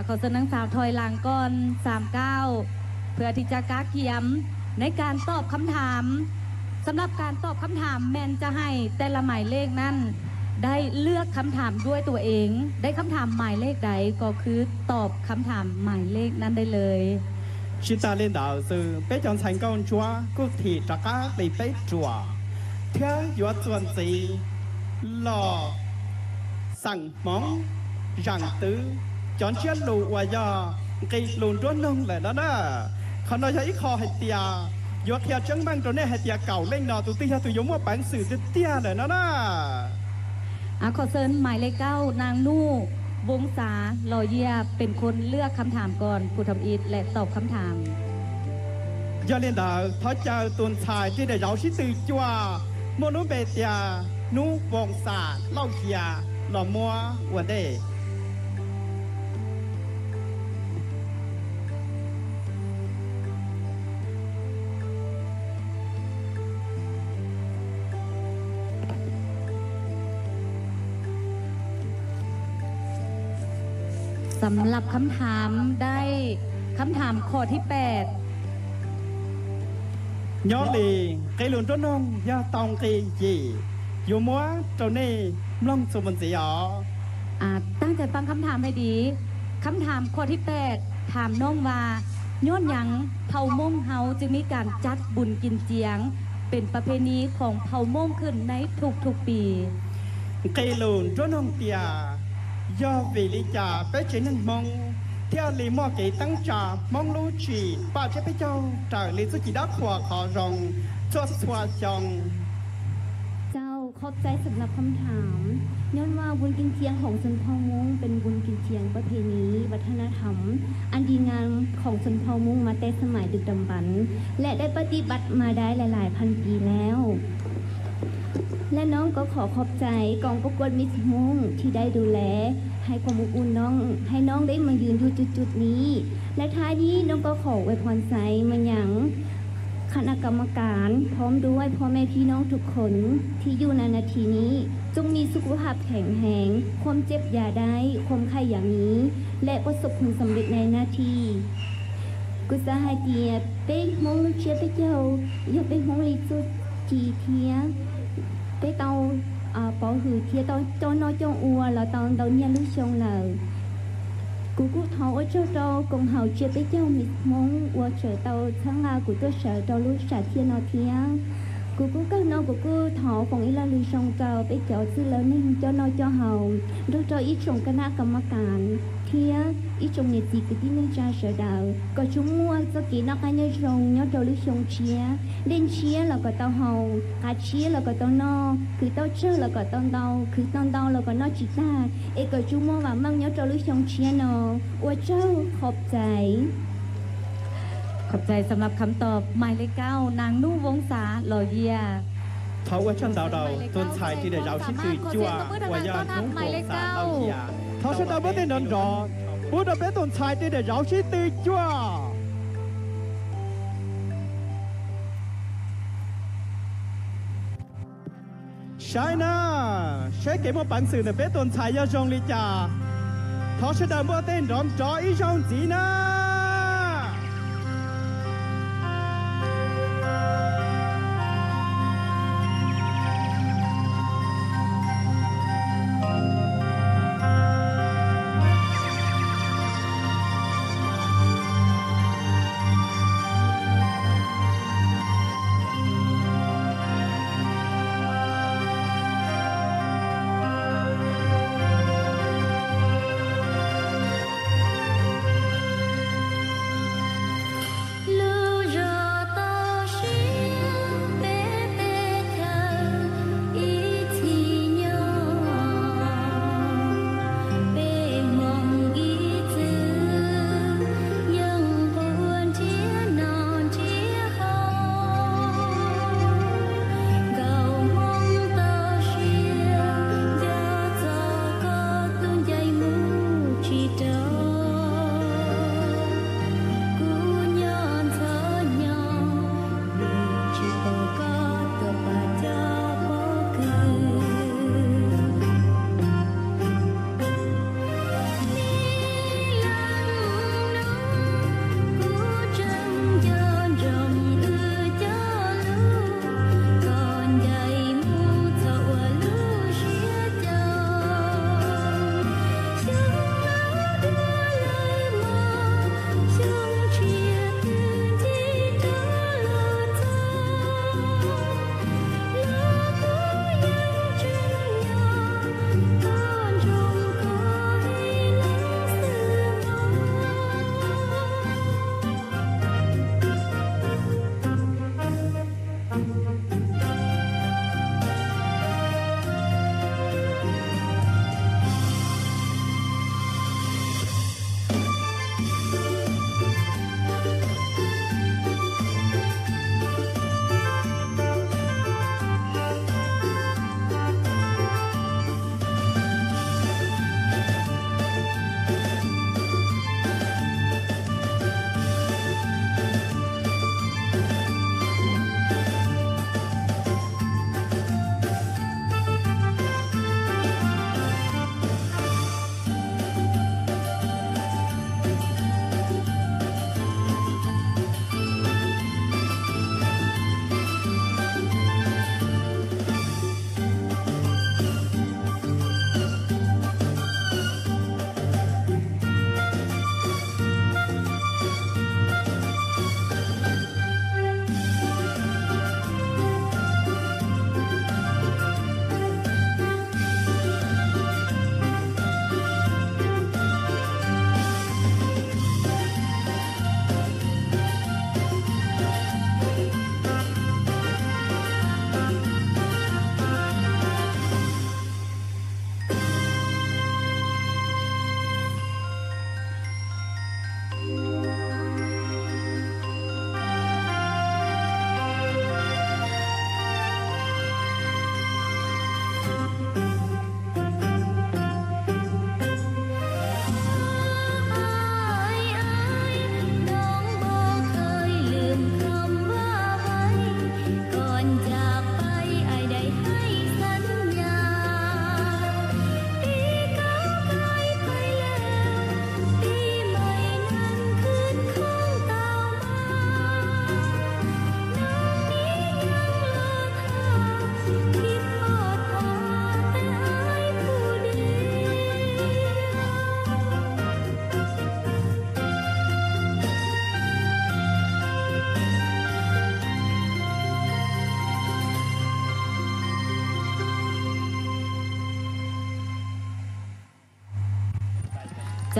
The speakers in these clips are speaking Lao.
ຂໍເຊີນນາງສາວຖອຍຫຼັງກ່ອນສາມກ້າວ ເພື່ອທີ່ຈະກະກຽມໃນການຕອບຄຳຖາມ. ສຳລັບການຕອບຄຳຖາມແມ່ນຈະໃຫ້ແຕ່ລະໝາຍເລກນັ້ນໄດ້ເລືອກຄຳຖາມດ້ວຍຕົວເອງ, ໄດ້ຄຳຖາມໝາຍເລກໃດກໍຄືຕອບຄຳຖາມໝາຍເລກນັ້ນໄດ້ເລີຍ. Chúng ta lên đọc từ bé chọn thành công chúa, quốc thị trò cá đi bếp chùa. Thiớ dũa chuan gì lo sẵn món rằng tứ chọn chiến lù ua do kỳ lùn đuối nông lệ đó đó. Khó nói cho ít kho hay tià, dũa kia chứng minh rồi nên hay tià cầu lên nọ tụi tư do tụi dũa mua bản sự tiết tia lệ đó đó. ອາ ຂໍເຊີນໝາຍເລກເກົ້າ ນາງນູ່ ວົງສາ ລໍເຢຍ ເປັນຄົນເລືອກຄຳຖາມກ່ອນຜູ້ທຳອິດ ແລະ ຕອບຄຳຖາມ. Do lên đọc, thó chào tuần thải trên đại giáo sĩ từ chùa, mua nú bê tia, nú vòng xạ, lau chìa, lò mua, ua đê. ສຳລັບຄຳຖາມໄດ້ ຄຳຖາມຂໍ້ທີແປດ Nhớ lì, cái lùn rốt nông, ya tòng cái gì, dù mua trâu nê, mlông sụp mình gì ó. ອາ ຕັ້ງໃຈຟັງຄຳຖາມໃຫ້ດີ. ຄຳຖາມຂໍ້ທີແປດ ຖາມນ້ອງວ່າ ຍ້ອນຫຍັງເຜົ່າມົ້ງເຮົາຈຶ່ງມີການຈັດບຸນກິນຈຽງ ເປັນປະເພນີຂອງເຜົ່າມົ້ງຂຶ້ນໃນທຸກໆປີ? Cái lùn rốt nông tià, do vì lý do bé chế năng mông, theo lý mô kế tăng trà mông lũ chỉ, ba chế bé châu, trở lý số chỉ đắc khua khó rồng, chua chua chồng. ເຈົ້າ ຂອບໃຈສຳລັບຄຳຖາມ. ຍ້ອນວ່າບຸນກິນຈຽງຂອງຊົນເຜົ່າມົ້ງເປັນບຸນກິນຈຽງປະເພນີວັດທະນະທຳອັນດີງາມຂອງຊົນເຜົ່າມົ້ງມາແຕ່ສະໄໝດຶກດຳບັນ ແລະ ໄດ້ປະຕິບັດມາໄດ້ຫຼາຍໆພັນປີແລ້ວ. ແລະ ນ້ອງກໍຂໍຂອບໃຈກອງປະກວດມິສມົ້ງທີ່ໄດ້ດູແລໃຫ້ຄວາມອົບອຸ່ນນ້ອງ ໃຫ້ນ້ອງໄດ້ມາຢືນຢູ່ຈຸດໆນີ້. ແລະ ທ້າຍນີ້ນ້ອງກໍຂໍອວຍພອນໄຊມາຍັງ ຄະນະກຳມະການ ພ້ອມດ້ວຍພໍ່ແມ່ພີ່ນ້ອງທຸກຄົນທີ່ຢູ່ໃນນາທີນີ້ ຈົ່ງມີສຸຂະພາບແຂງແຮງ, ຄວາມເຈັບຢ່າໄດ້, ຄວາມໄຂ້ຢ່າມີ ແລະ ປະສົບຜົນສຳເລັດໃນໜ້າທີ່. Cú sa hai tia, pé hmông lu chia pé châu, yo pé hmông li chu chi thia, pé tau, a, pó hử thia tau cho no cho ua, lo tau tau nia lu xông lờ. Cú cú thó ua châu tau, công hào chia pé châu mịt hmông, ua trở tau tháng a cú tua sở tau lu trả thia no thia. Cú cú cao no cú cú thó phòng y lo lu xông tau, pé châu sư lơ ninh cho no cho hào, đô tau ít trồng cana cà ma cán, thia, ít trồng nhiệt gì cứ tin ninh cha sở đạo. Có chúng mua, do ký nó cá nhớ trồng, nhớ trầu lu xông chia. Đen chia là có tau hào, cá chia là có tau no, cứ tau trơ là có tau tau, cứ tau tau là có no chỉ ta. Ê có chúng mua và măng nhớ trầu lu xông chia no. Ua châu, khọp cháy. ຂອບໃຈສຳລັບຄຳຕອບ. ໝາຍເລກເກົ້າ ນາງນຸ ວົງສາ ຫຼໍເຢຍ. Thó ua chăn đào đầu, tuần thải thì để giáo sư từ chùa, ua ya nú vòng xạ đau chìa. Thó sẽ đau bớt tên đón đó, bớt đau bớt tuần thải thì để giáo sư từ chùa. Sai na, sai cái một bản sự để bớt tuần thải ya dòng lý chả. Thó sẽ đau bớt tên đón đó ý dòng gì na.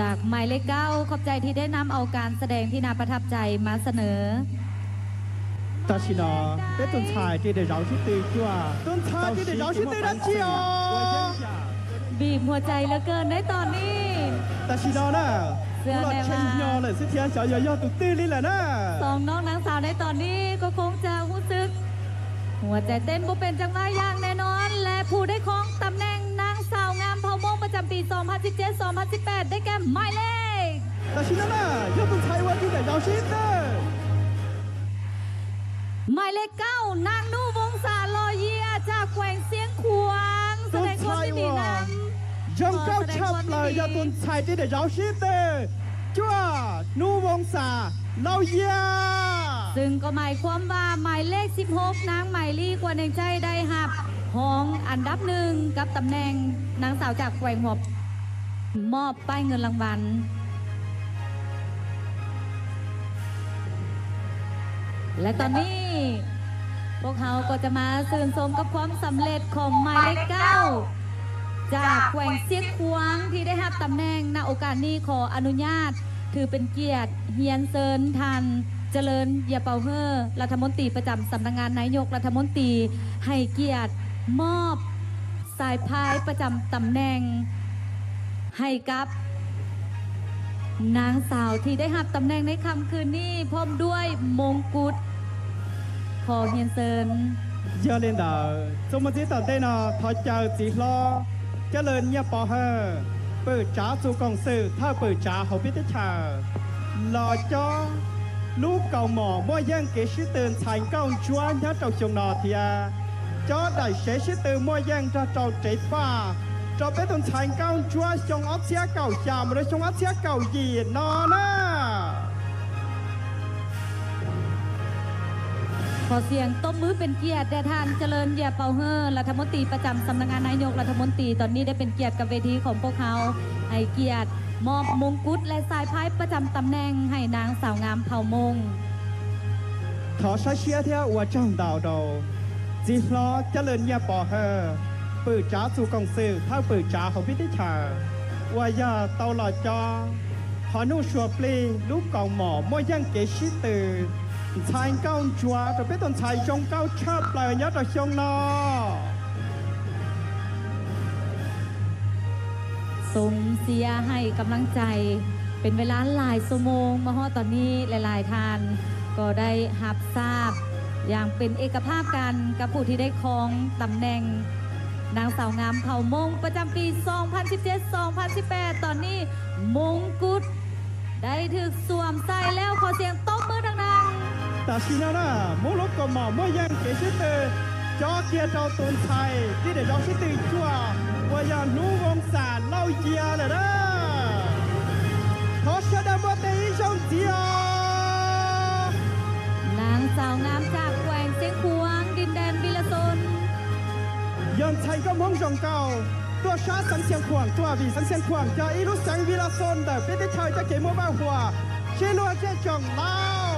ຈາກໝາຍເລກເກົ້າ ຂອບໃຈທີ່ໄດ້ນຳເອົາການສະແດງທີ່ໜ້າປະທັບໃຈມາສະເໜີ. 但是呢，别总裁这个饶是对这，总裁这个饶是对咱这哦。 ບີບຫົວໃຈເຫຼືອເກີນໃນຕອນນີ້. 但是呢， ເຊື່ອແນ່ວ່າ ສອງນ້ອງນາງສາວໃນຕອນນີ້ກໍຄົງຈະຮູ້ສຶກ ຫົວໃຈເຕັ້ນບໍ່ເປັນຈັງຫວະຢ່າງແນ່ນອນ ແລະ ຜູ້ໄດ້ຄອງຕຳແໜ່ງນາງສາວງາມເຜົ່າມົ້ງປະຈຳປີສອງພັນສິບເຈັດ ສອງພັນສິບແປດ ໄດ້ແກ່ໝາຍເລກ 但是呢，要总裁我这个饶是对 ໝາຍເລກເກົ້າ ນາງນຸ ວົງສາ ລໍເຢຍ ຈາກແຂວງຊຽງຂວາງ ສະແດງຄວາມຍິນດີນຳ. 荣高插队要总裁这个饶是对 จ้ว นุ วงศา ลาวเยีย ຊຶ່ງກໍໝາຍຄວາມວ່າ ໝາຍເລກສິບຫົກ ນາງ ໄມລີ ກວນເອງໃຈ ໄດ້ຮັບຮອງອັນດັບໜຶ່ງ ກັບຕຳແໜ່ງນາງສາວຈາກແຂວງຫົວ ມອບປ້າຍເງິນລາງວັນ. ແລະ ຕອນນີ້ ພວກເຮົາກໍຈະມາຊື່ນຊົມກັບຄວາມສຳເລັດຂອງໝາຍເລກເກົ້າ ຈາກແຂວງຊຽງຂວາງ ທີ່ໄດ້ຮັບຕຳແໜ່ງ. ນະໂອກາດນີ້ ຂໍອະນຸຍາດຖືເປັນກຽດຮຽນເຊີນທ່ານ ຈະເລີນ ເຢຍເປົາເຮີ ລັດຖະມົນຕີປະຈຳສຳນັກງານນາຍົກລັດຖະມົນຕີ ໃຫ້ກຽດມອບ ສາຍພາຍປະຈຳຕຳແໜ່ງໃຫ້ກັບນາງສາວທີ່ໄດ້ຮັບຕຳແໜ່ງໃນຄ່ຳຄືນນີ້ ພ້ອມດ້ວຍມົງກຸດ. ຂໍຮຽນເຊີນ. 热烈的中国籍团队呢， ເຈົ້າເຈີາະເລີນ ເຢຍເປົາເຮີ ເປີດຈາສູ່ກອງສື່ ເທົ່າເປີດຈາຂອງປະເທດໄທ ຫຼໍ່ຈ້ອງ ລູກເກົາໝໍ້ ມົ້ວແຢ້ງເກຊິຕື່ນ ຊາຍເກົ້າຈົວ ຍາເຈົ້າຊົງນອເທຍ ເຈາະໄດ້ເສຊິຕື່ມວຍແຍ່ງຈາກເຈົ້າເຈຟ້າ ເຈົ້າເປັນຕົ້ນຊາຍເກົ້າຈົວ ຊົງອອກເສຍເກົ້າຈາມ ຫຼື ຊົງອອກເສຍເກົ້າຢີນນອນາ. ຂໍສຽງຕົບມືເປັນກຽດແດ່ທ່ານ ຈະເລີນ ເຢຍເປົາເຮີ ລັດຖະມົນຕີປະຈຳສຳນັກງານນາຍົກລັດຖະມົນຕີ ຕອນນີ້ໄດ້ເປັນກຽດກັບເວທີຂອງພວກເຮົາ ໃຫ້ກຽດມອບມົງກຸດ ແລະ ສາຍພາຍປະຈຳຕຳແໜ່ງໃຫ້ນາງສາວງາມເຜົ່າມົ້ງ. ຂໍສາຍເຊຍເທຍ ອວດຈ້ອງດາວໂດ ຈິຮໍ ຈະເລີນ ເຢຍເປົາເຮີ ເປີດຈາສູ່ກອງສື່ ເທົ່າເປີດຈາຂອງປະເທດໄທ ອວດຢາເຕົາຫຼໍ່ຈ້ອງ ຂອນຸຊົວປລີ ລູກເກົາໝໍ້ ມົ້ວແຢ້ງເກຊິຕື່ນ ຊາຍເກົ້າຈົວ ເຈົ້າເປັນຕົ້ນຊາຍຊົງເກົ້າຈາມ ເປີດຍາເຈົ້າຊົງນອ. ຊົມເຊຍໃຫ້ກຳລັງໃຈເປັນເວລາຫຼາຍຊົ່ວໂມງ ມາຮອດຕອນນີ້ ຫຼາຍໆທ່ານກໍໄດ້ຮັບຊາບຢ່າງເປັນເອກະພາບກັນ ກັບຜູ້ທີ່ໄດ້ຄອງຕຳແໜ່ງນາງສາວງາມເຜົ່າມົ້ງປະຈຳປີສອງພັນສິບເຈັດ ສອງພັນສິບແປດ. ຕອນນີ້ມົງກຸດ ໄດ້ຖືກສວມໃສ່ແລ້ວ ຂໍສຽງຕົບມືດັງໆ. ແຕ່ຊິນະນະ ມົງກຸດກໍມາ ມົ້ວແຢ້ງເກຊິຕື່ນ ເຈົ້າກຽດເຈົ້າຕົ້ນຊາຍ ທີ່ໄດ້ລອງຊິຕື່ນຈົວ ອວດຢານຸ ວົງສາ ເລົ່າເຢຍ ແລ້ວນະ ຂໍສະແດງຄວາມຍິນດີ. ນາງສາວງາມຈາກແຂວງຊຽງຂວາງ ດິນແດນວິລະຊົນ ຍອນໄຊກໍມົງຈອງເກົ່າ ຕົວຊາສັງຊຽງຂວາງ ຕົວວີສັງຊຽງຂວາງ ຈາກອີລຸສັງວິລະຊົນ ເດີ ເປັນເດຊາຈາກເກມໂມບາຍຫົວ ເຊໂນເຈຈອງລາວ.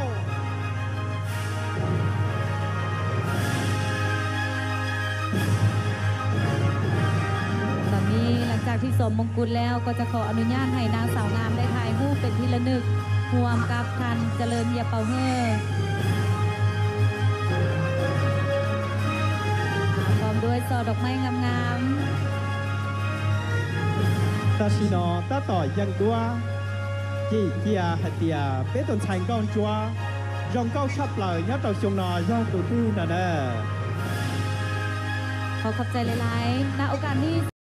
ຕອນນີ້ຫຼັງຈາກທີ່ສວມມົງກຸດແລ້ວ ກໍຈະຂໍອະນຸຍາດໃຫ້ນາງສາວງາມໄດ້ຖ່າຍຮູບເປັນທີ່ລະນຶກ ຮ່ວມກັບທ່ານຈະເລີນ ເຢຍເປົາເຮີ ພ້ອມດ້ວຍຊ່ອດອກໄມ້ງາມໆ. ແຕ່ຊິນະ ຕາຕໍ່ຍັງຕົວ ຈີເກຍ ຫາເຕຍ ເປັນຕົ້ນຊາຍເກົ້າຈົວ ຢອງເກົ້າຊາບເປີຍ ຍາເຈົ້າຊົງນອ ຢາຕູຕື້ນະເນີ. ຂໍຂອບໃຈຫຼາຍໆ ນະໂອກາດນີ້.